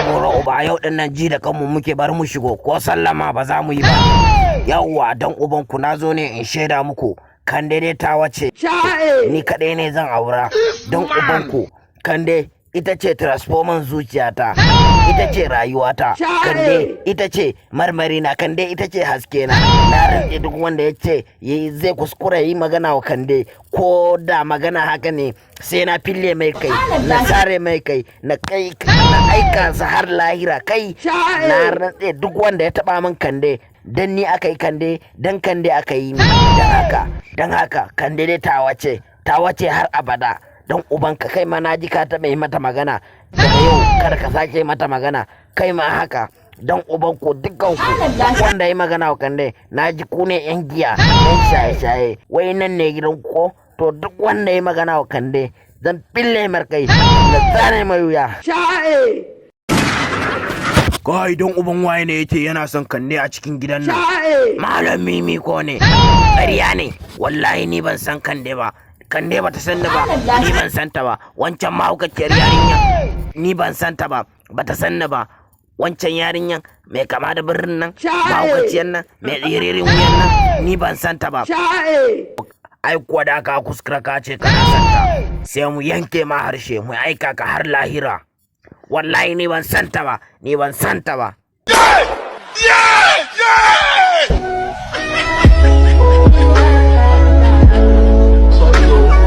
Gora uba, yau din nan ji da kanmu muke. Bar mu shigo, ko sallama ba za mu yi ba. Yawwa, dan uban ku, na zo ne in shaida muku Kande dai ta wace ni kaɗai ne zan aura. Don uban ku, Kande ita ce transformer zuciyata, ita ce rayuwata, Kande ita ce marmari na, Kande ita ce haske na. Na rantse, duk wanda ya ce zai kuskura yi magana wa Kande, ko da magana haka ne, sai na fille mai kai, na sare mai kai, na kai na aika sa har lahira. Kai, na rantse, duk wanda ya taba min Kande, dan ni aka yi Kande, dan Kande aka yi ni. Dan haka, dan haka, Kande dai tawa ce, tawa ce har abada. Don ubanka, kai ma na ji ka taɓa yi mata magana. Daga yau kada ka sake mata magana, kai ma haka. Don ubanku dukkan ku, duk wanda ya magana wa Kande, na ji ku ne yan giya, yan shaye-shaye, wai nan ne gidan ko? To, duk wanda ya magana wa Kande, zan fille mar kai, na zane mai wuya. Kai, don uban waye ne yace yana son Kande a cikin gidan nan? Malam Mimi ko ne? Ƙarya ne, wallahi ni ban san Kande ba, Kande ba ta san ni ba, ni ban san ta ba. Wancan mahaukaciyar yarinya, ni ban san ta ba, ba ta san ni ba. Wancan yarinyan mai kama da birnin nan, mahaukaciyar nan, mai tsiririn wuyan nan, ni ban san ta ba. Ai kuwa da ka kuskura ka ce kana san ta, sai mu yanke ma harshe, mu aika ka har lahira. Wallahi ni ban san ta ba, ni ban san ta ba. Sorry, oh God.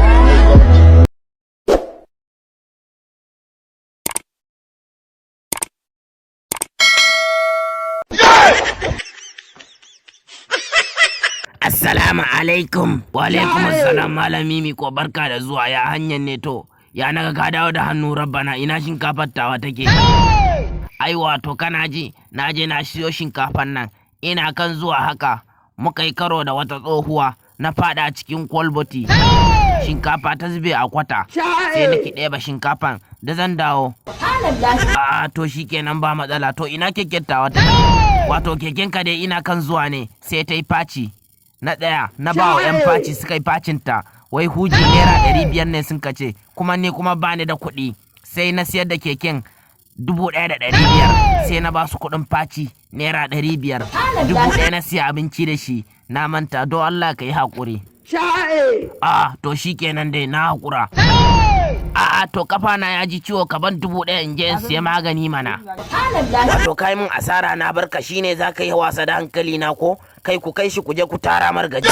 Assalamu alaikum. Wa alaikum assalam, Malami Miko, barka da zuwa. Ya hanyar ne? To, ya naga ka dawo da hannu rabbana? Ina shinkafar tawa take? Ai wato kana ji, na je na siyo shinkafar nan. Ina kan zuwa haka muka yi karo da wata tsohuwa, na fada cikin kwalbati. Shinkafa ta zube a kwata. Sai nake ɗeba shinkafan da zan dawo. A to, shikenan, ba matsala. To, ina keken tawa take? Wato keken ka dai ina kan zuwa ne sai ta yi faci. Na ɗaya na ba wa 'yan faci, suka yi facin ta. Wai huji ₦500 ne sun kace, kuma ni kuma ba ni da kuɗi. Sai na siyar da keken 1,500, sai na ba su kuɗin faci ₦500. 1,000 na siya abinci da shi, na manta. Don Allah ka yi haƙuri. A to, shikenan dai, na haƙura. A'a, to, kafa na ya ji ciwo, ka ban 1,000 in je in siya magani mana. Wato kai mun asara, na barka, shine za ka yi wasa da hankali na ko? Kai, ku kai shi, ku je ku tara mar gaji.